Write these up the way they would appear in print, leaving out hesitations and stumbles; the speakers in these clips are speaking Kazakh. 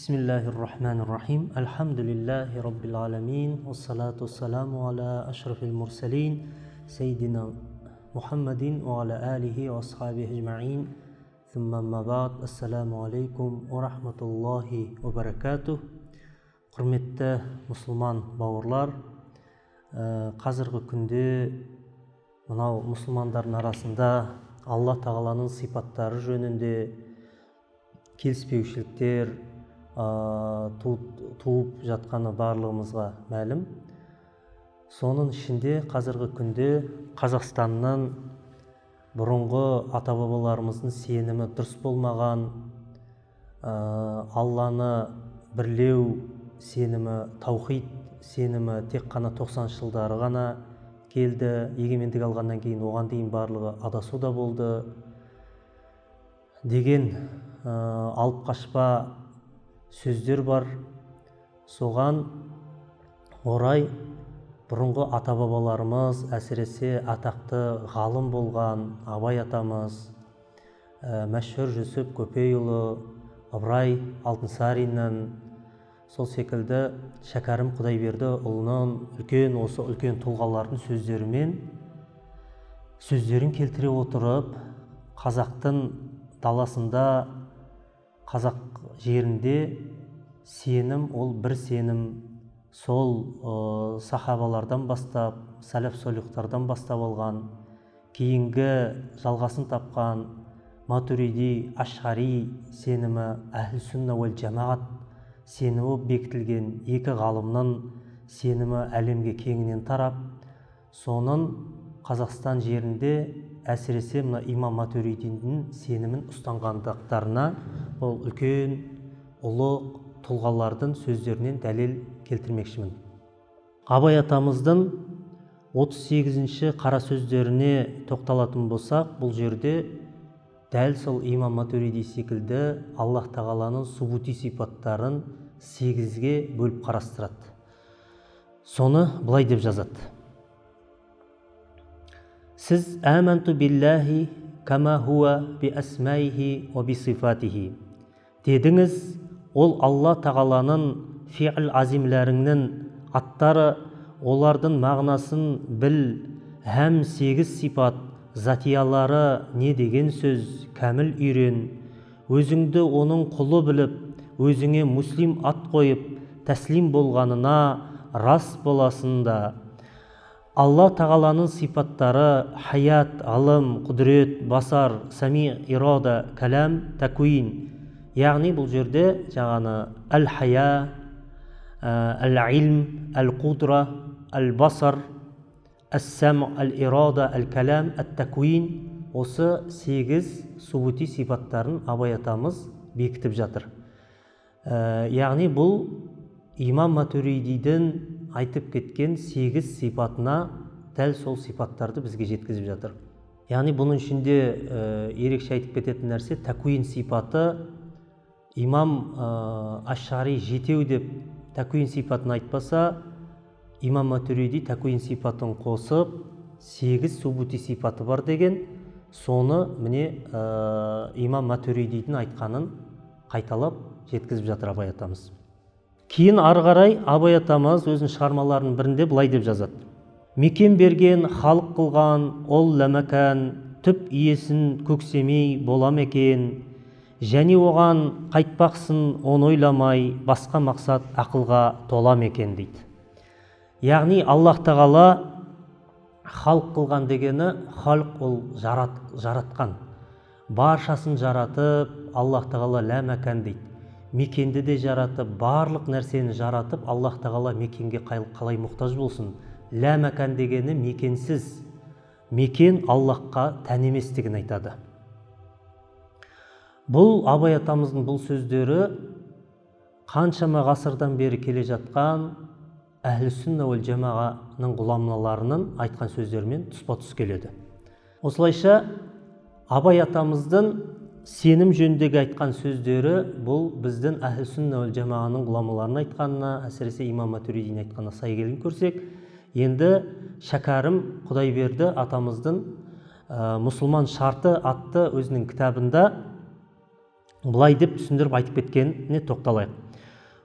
Бисмиллахир-рахманир-рахим. Альхамдулиллахи раббил аламин. Уассалату вассаламу аля ашрафил мурсалин. Сейдина Мухаммадин ва аля алихи ва асхабихи ажмаин. Сумма амма ба'д. Ассаламу алейкум ва рахматуллахи ва баракатух. Құрметті мұсылман бауырлар, қазіргі күнде мынау мұсылмандардың арасында Алла Тағаланың сипаттары жөнінде келіспеушіліктер туып жатқаны барлығымызға мәлім. Соның ішінде қазіргі күнде Қазақстанның бұрынғы ата-бабаларымыздың сенімі дұрыс болмаған, Алланы бірлеу сенімі, таухид сенімі тек қана 90-шы жылдары ғана келді. Егемендік алғаннан кейін оған дейін барлығы адасуда болды деген алып қашпа сөздер бар. Соған орай бұрынғы ата-бабаларымыз, әсіресе атақты ғалым болған Абай атамыз, Мәшһүр Жүсіп Көпейұлы, Ыбырай Алтынсариннің, сол секілді Шәкәрім Құдайбердіұлының үлкен, осы үлкен тұлғалардың сөздерін келтіре отырып, қазақтың даласында, қазақ жерінде сенім ол бір сенім, сол сахабалардан бастап, сәләф солихтардан бастап алған, кейінгі жалғасын тапқан Матуриди, Ашғари сенімі, әхл сүнна уәл жамағат сенімі бекітілген екі ғалымның сенімі әлемге кеңінен тарап, соның Қазақстан жерінде әсіресе мына имам Матуридидің сенімін ұстанғандықтарына ол үлкен ұлы тұлғалардың сөздерінен дәлел келтірмекшімін. Абай атамыздың 38-ші қара сөздеріне тоқталатын болсақ, бұл жерде дәл сол имам Матуриди секілді Аллах Тағаланың субути сипаттарын 8-ге бөліп қарастырады. Соны былай деп жазады. Сіз әмәнту биллахи кама хуа би асмаихи ва би сифатихи дедіңіз, ол Алла Тағаланың фи'л азимләрінің аттары, олардың мағынасын біл, һәм 8 сипат затиялары не деген сөз кәміл үйрен. Өзіңді оның құлы біліп, өзіңе муслим ат қойып, тәслим болғанына рас боласың да. Алла Тағаланың сипаттары хаят, ғылым, құдірет, басар, сами, ирада, кәләм, тәкуин. Яғни бұл жерде жаңаны әл-хая, әл-илм, әл-қудра, әл-басар, әс-сам, әл-ирада, әл-кәләм, әт-тәкуин, осы 8 субути сипаттарын Абай атамыз бекітіп жатыр. Яғни бұл имам Матуридидің айтып кеткен 8 сипатына дәл сол сипаттарды бізге жеткізіп жатыр. Яғни бұның ішінде ерекше айтып кететін нәрсе тәкуин сипаты. Имам Ашшари жетеу деп тәкуин сипатын айтпаса, имам Матуриди тәкуин сипатын қосып 8 субути сипаты бар деген, соны міне имам Матуридидің айтқанын қайталап жеткізіп жатыр Абай атамыз. Кейін ары қарай Абай атамыз өзінің шығармаларының бірінде былай деп жазады. Мекен берген, халық қылған, ол ләмәкән, түп иесін көксемей болам екен, және оған қайтпақсын, оны ойламай, басқа мақсат ақылға толам екен дейді. Яғни Аллах Тағала халық қылған дегені, халық ол жаратқан. Баршасын жаратып, Аллах Тағала ләмәкән дейді. Мекенді де жаратып, барлық нәрсені жаратып, Аллах Тағала мекенге қалай мұқтаж болсын. Ләмәкән дегені мекенсіз. Мекен Аллахқа тән еместігін айтады. Бұл Абай атамыздың бұл сөздері қаншама ғасырдан бері келе жатқан әхлі сүнна уәл жамағаның ғұламаларының айтқан сөздерімен тұспа-тұс келеді. Осылайша Абай атамыздың сенім жөніндегі айтқан сөздері бұл біздің әхлі сүнна уәл жамағаның ғұламаларының айтқанына, әсіресе имам Матуридидің айтқанына сай келгенін көрсек, енді Шәкәрім Құдайберді атамыздың мұсылман шарты атты өзінің кітабында былай деп түсіндіріп айтып кеткеніне тоқталайық.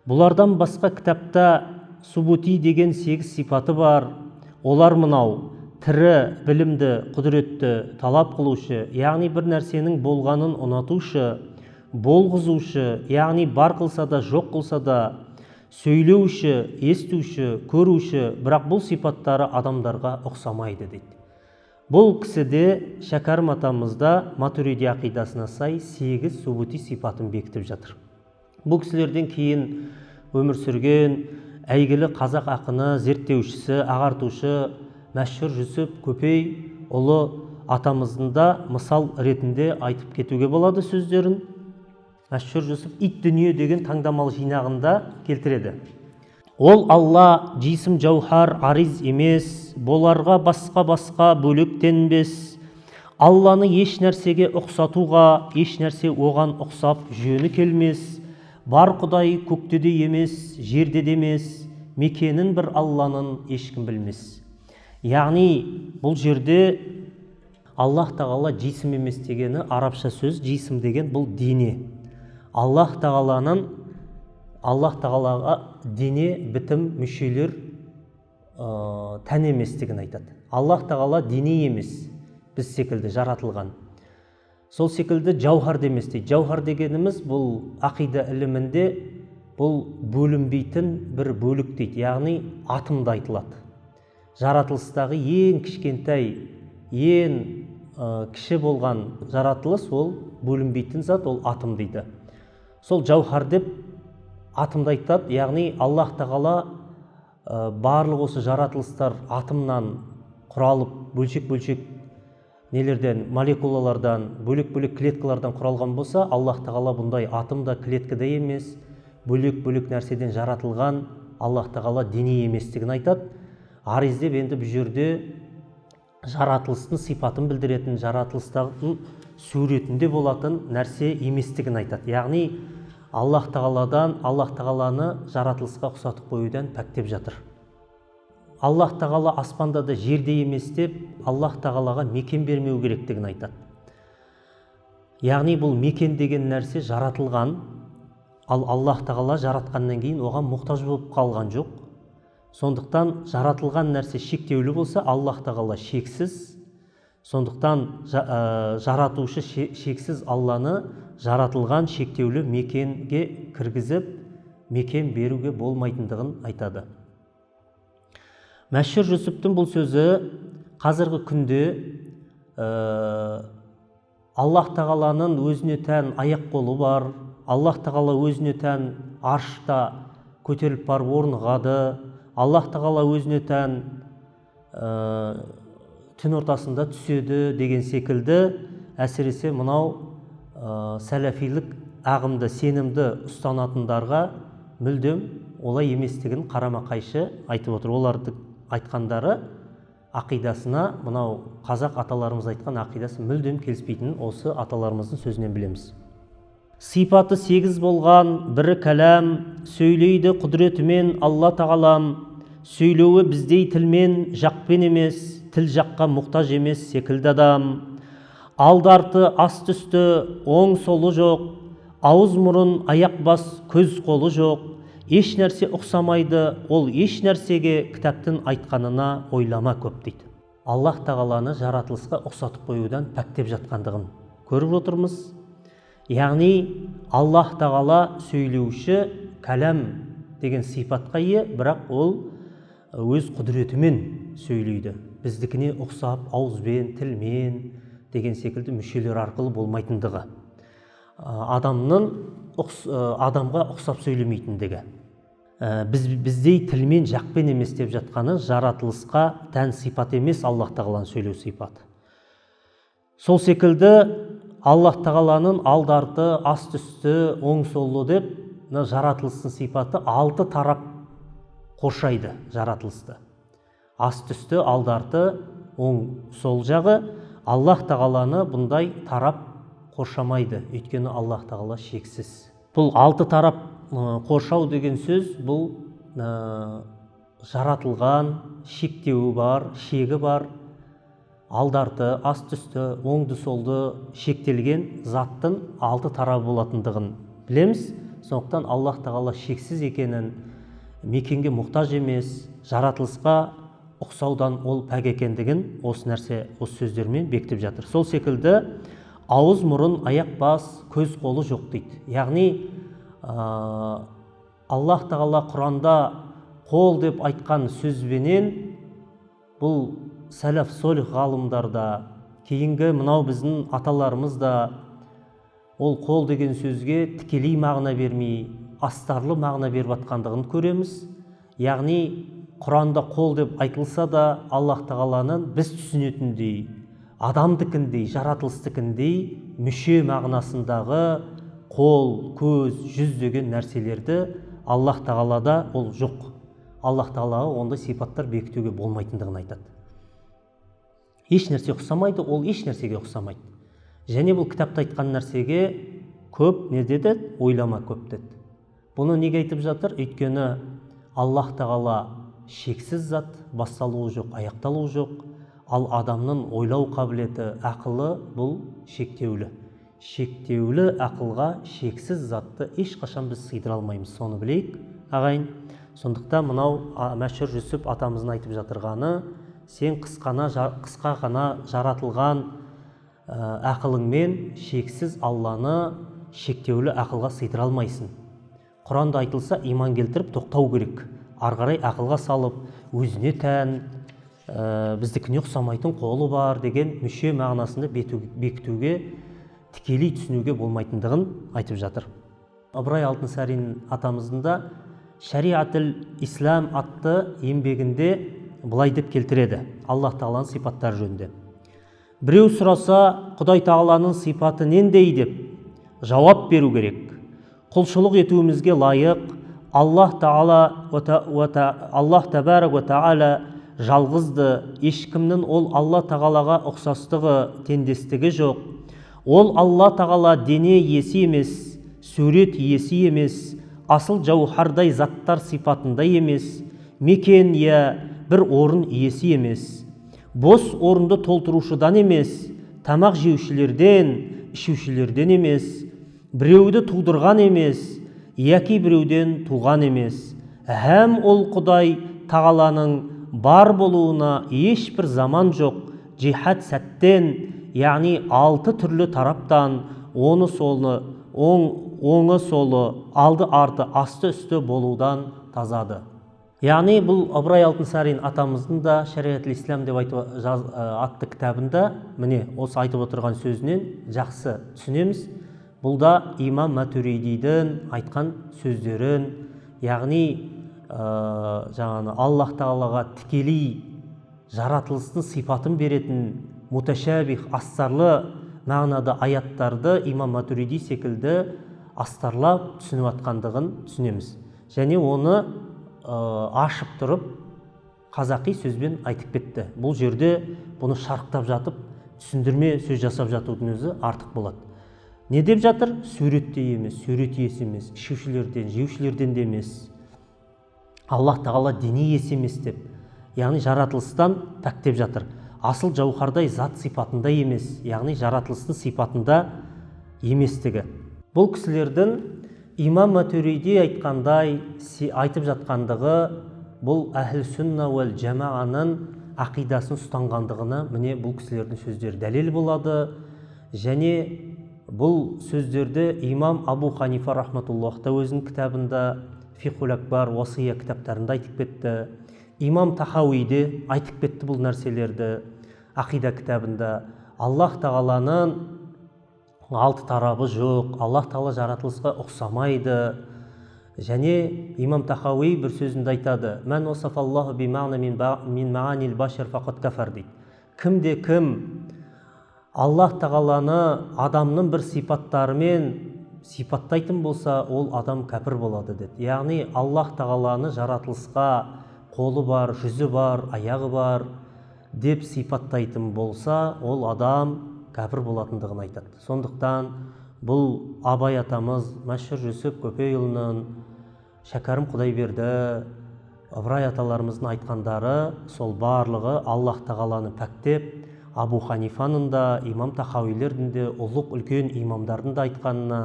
Бұлардан басқа кітапта субути деген 8 сипаты бар. Олар мынау: тірі, білімді, құдіретті, талап қылушы, яғни бір нәрсенің болғанын ұнатушы, болғызушы, яғни бар қылса да, жоқ қылса да, сөйлеуші, естуші, көруші, бірақ бұл сипаттары адамдарға ұқсамайды дейді. Бұл кісіде Шәкәрім атамызда Матуриди ақидасына сай 8 субути сипатын бекітіп жатыр. Бұл кісілерден кейін өмір сүрген әйгілі қазақ ақыны, зерттеушісі, ағартушы Мәшһүр Жүсіп Көпей ұлы атамыздың да мысал ретінде айтып кетуге болады сөздерін. Мәшһүр Жүсіп Ит дүние деген таңдамалы жинағында келтіреді. Ол Алла жисім жауһар ариз емес, боларға басқа-басқа бөлектенбес. Алланы еш нәрсеге ұқсатуға, еш нәрсе оған ұқсап жөні келмес. Бар Құдай көкте де емес, жерде де емес, мекенін бір Алланың ешкім білмес. Яғни бұл жерде Аллах тағала жисім емес дегені арабша сөз, жисім деген бұл дене. Аллах тағалаға дене, бітім, мүшелер тән еместігін айтады. Аллах тағала дене емес, біз секілді жаратылған. Сол секілді жауһар емес дейді. Жауһар дегеніміз бұл ақида ілімінде бұл бөлінбейтін бір бөлік дейді, яғни атомда айтылады. Жаратылыстағы ең кішкентай, ең кіші болған жаратылыс ол бөлінбейтін зат, ол атом дейді. Сол жауһар деп атомды айтады, яғни Аллах тағала барлық осы жаратылыстар атомнан құралып, бөлшек-бөлшек нелерден, молекулалардан, бөлек-бөлек клеткалардан құралған болса, Аллах тағала бұндай атом да, клетка да емес, бөлек-бөлек нәрседен жаратылған Аллах тағала дене еместігін айтады. Ариз деп енді бұл жерде жаратылыстың сипатын білдіретін, жаратылыстың суретінде болатын нәрсе еместігін айтады. Яғни Аллах тағаладан, Аллах тағаланы жаратылысқа ұқсатып қоюдан пәктеп жатыр. Аллах тағала аспанда да жерде емес деп Аллах тағалаға мекен бермеу керектігін айтады. Яғни бұл мекен деген нәрсе жаратылған, ал Аллах тағала жаратқаннан кейін оған мұқтаж болып қалған жоқ. Сондықтан жаратылған нәрсе шектеулі болса, Аллах тағала шексіз. Сондықтан жаратушы шексіз Алланы жаратылған шектеулі мекенге кіргізіп, мекен беруге болмайтындығын айтады. Мәшһүр Жүсіптің бұл сөзі қазіргі күнде Аллах тағаланың өзіне тән аяқ қолы бар, Аллах тағала өзіне тән аршта көтеріліп барып орнығады, Аллах тағала өзіне тән түн ортасында түседі деген секілді, әсіресе мынау сәләфилік ағымды, сенімді ұстанатындарға мүлдем олай еместігін қарама-қайшы айтып отыр. Олардың айтқандары ақидасына, мынау қазақ аталарымыз айтқан ақидасы мүлдем келіспейтінін осы аталарымыздың сөзінен білеміз. Сипаты 8 болған бірі кәләм, сөйлейді құдіретімен Алла тағалам, сөйлеуі біздей тілмен жақпен емес, тіл жаққа мұқтаж емес секілді адам. Алды арты асты үсті, оң солы жоқ, ауыз мұрын, аяқ бас, көз қолы жоқ, еш нәрсе ұқсамайды, ол еш нәрсеге кітаптың айтқанына ойлама көп дейді. Аллах тағаланы жаратылысқа ұқсатып қоюдан пәктеп жатқандығын көріп отырмыз. Яғни Аллах тағала сөйлеуші кәләм деген сипатқа ие, бірақ ол өз құдіретімен сөйлейді. Біздікіне ұқсап ауызбен, тілмен деген секілді мүшелер арқылы болмайтындығы. Адамға ұқсап сөйлемейтіндігі. Біздей тілмен, жақпен емес деп жатқаны жаратылысқа тән сипат емес, Аллах тағаланың сөйлеу сипаты. Сол секілді Аллах тағаланың алды арты, асты үсті, оң солы деп мына жаратылыстың сипаты 6 тарап қоршайды жаратылысты. Асты үсті, алды арты, оң сол жағы. Аллах тағаланы бұндай тарап қоршамайды, өйткені Аллах тағала шексіз. Бұл 6 тарап қоршау деген сөз бұл жаратылған шектеуі бар, шегі бар, алды арты, асты үсті, оңды солды шектелген заттың 6 тарабы болатындығын білеміз. Сондықтан Аллах тағала шексіз екенін, мекенге мұқтаж емес, жаратылысқа ұқсаудан ол пәк екендігін осы нәрсе, осы сөздермен бекітіп жатыр. Сол секілді ауыз, мұрын, аяқ, бас, көз, қолы жоқ дейді. Яғни Аллах тағала Құранда қол деп айтқан сөзбенен бұл сәләф солих ғалымдарда, кейінгі мынау біздің аталарымыз да ол қол деген сөзге тікелей мағына бермей, астарлы мағына беріп атқандығын көреміз. Яғни Құранда қол деп айтылса да, Аллах тағаланың біз түсінетіндей, адамдікіндей, жаратылыстікіндей мүше мағынасындағы қол, көз, жүз деген нәрселерді Аллах тағалада ол жоқ. Аллах тағалаға ондай сипаттар бекітуге болмайтындығын айтады. Еш нәрсе ұқсамайды, ол еш нәрсеге ұқсамайды. Және бұл кітапта айтқан нәрсеге көп не деді? Ойлама көп деді. Бұны неге айтып жатыр? Өйткені Аллах тағала шексіз зат, басталуы жоқ, аяқталуы жоқ. Ал адамның ойлау қабілеті, ақылы бұл шектеулі. Шектеулі ақылға шексіз затты ешқашан біз сыйдыра алмаймыз. Соны білейік, ағайын. Сондықтан мынау Мәшһүр Жүсіп атамыздың айтып жатырғаны, сен қысқа ғана жаратылған ақылыңмен шексіз Алланы шектеулі ақылға сыйдыра алмайсың. Құранда айтылса, иман келтіріп тоқтау керек. Ары қарай ақылға салып, өзіне тән, біздікіне ұқсамайтын қолы бар деген мүше мағынасында бекітуге, тікелей түсінуге болмайтындығын айтып жатыр. Ыбырай Алтынсарин атамыздың да Шариатул Ислам атты еңбегінде былай деп келтіреді Аллах тағаланың сипаттары жөнінде. Біреу сұраса, Құдай тағаланың сипаты нендей деп жауап беру керек. Құлшылық етуімізге лайық Аллах тағала, Аллах табарак уа тағала жалғызды, ешкімнің ол Алла тағалаға ұқсастығы, теңдестігі жоқ. Ол Алла тағала дене иесі емес, сурет иесі емес, асыл жауһардай заттар сипатында емес, мекен я бір орын иесі емес, бос орынды толтырушыдан емес, тамақ жеушілерден, ішушілерден емес, біреуді тудырған емес, яки біреуден туған емес. Һәм ол Құдай тағаланың бар болуына ешбір заман жоқ, жихад сәттен, яғни алты түрлі тараптан, оны солы, оңы солы, алды арты, асты үсті болудан тазады. Яғни бұл Ыбырай Алтынсарин атамыздың да Шариатул Ислам деп айтып атты кітабында міне осы айтып отырған сөзінен жақсы түсінеміз. Бұл да имам Матуридидің айтқан сөздерін, яғни жаңағы Аллах тағалаға тікелей жаратылыстың сипатын беретін муташабих, астарлы мағынада аяттарды имам Матуриди секілді астарлап түсініп атқандығын түсінеміз. Және оны ашып тұрып қазақи сөзбен айтып кетті. Бұл жерде бұны шарықтап жатып, түсіндірме сөз жасап жатудың өзі артық болады. Не деп жатыр? Суретте емес, сурет иесі емес, ішушілерден, жеушілерден де емес. Аллах тағала дене иесі емес деп, яғни жаратылыстан пәктеп жатыр. Асыл жауһардай зат сипатында емес, яғни жаратылыстың сипатында еместігі. Бұл кісілердің имам Матуриди айтқандай, айтып жатқандығы бұл әхл сүнна уәл жамааның ақидасын ұстанғандығына міне бұл кісілердің сөздері дәлел болады. Және бұл сөздерді имам Абу Ханифа рахматуллах та өзінің кітабында Фиқхул Акбар, Уасия кітаптарында айтып кетті. Имам Тахауи де айтып кетті бұл нәрселерді ақида кітабында. Аллах тағаланың алты тарабы жоқ, Аллах тағала жаратылысқа ұқсамайды. Және имам Тахауи бір сөзінде айтады: «Мән уасафаллаху бимағна мин маанил башар фақат кафар» дейді. Кімде кім Аллах тағаланы адамның бір сипаттарымен сипаттайтын болса, ол адам кәпір болады деді. Яғни Аллах тағаланы жаратылысқа қолы бар, жүзі бар, аяғы бар деп сипаттайтын болса, ол адам кәпір болатындығын айтады. Сондықтан бұл Абай атамыз, Мәшһүр Жүсіп Көпейұлының, Шәкәрім Құдайберді, Ыбырай аталарымыздың айтқандары сол барлығы Аллах тағаланы пәктеп, Абу Ханифаның да, имам Тахауилердің де, ұлық үлкен имамдардың да айтқанына,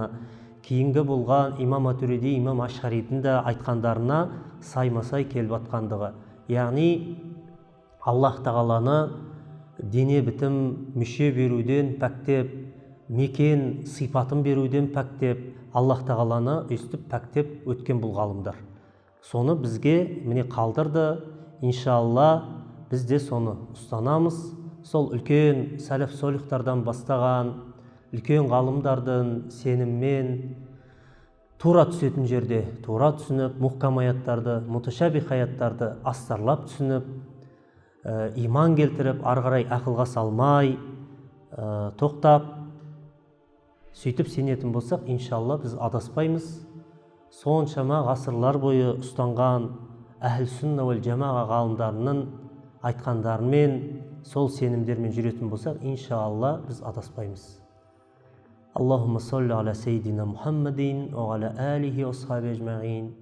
кейінгі болған имам Матуриди, имам Ашғаридің де айтқандарына сайма-сай келіп атқандығы. Яғни Аллах тағаланы дене бітім мүше беруден пәктеп, мекен сипатын беруден пәктеп, Аллах тағаланы өстіп пәктеп өткен бұл ғалымдар. Соны бізге міне қалдырды. Иншалла біз де соны ұстанамыз. Сол үлкен сәләф солихтардан бастаған үлкен ғалымдардың сеніммен тура түсетін жерде тура түсініп, мұхкам аяттарды, муташабих аяттарды астарлап түсініп, иман келтіріп, ары қарай ақылға салмай, тоқтап, сөйтіп сенетін болсақ, иншалла біз адаспаймыз. Соншама ғасырлар бойы ұстанған әхл сүнна уәл жамаға ғалымдарының айтқандарымен, сол сенімдермен жүретін болсақ, иншалла біз адаспаймыз. Аллахумма салли аля сейдина Мухаммадин уа аля алихи уа асхаби ажмаин.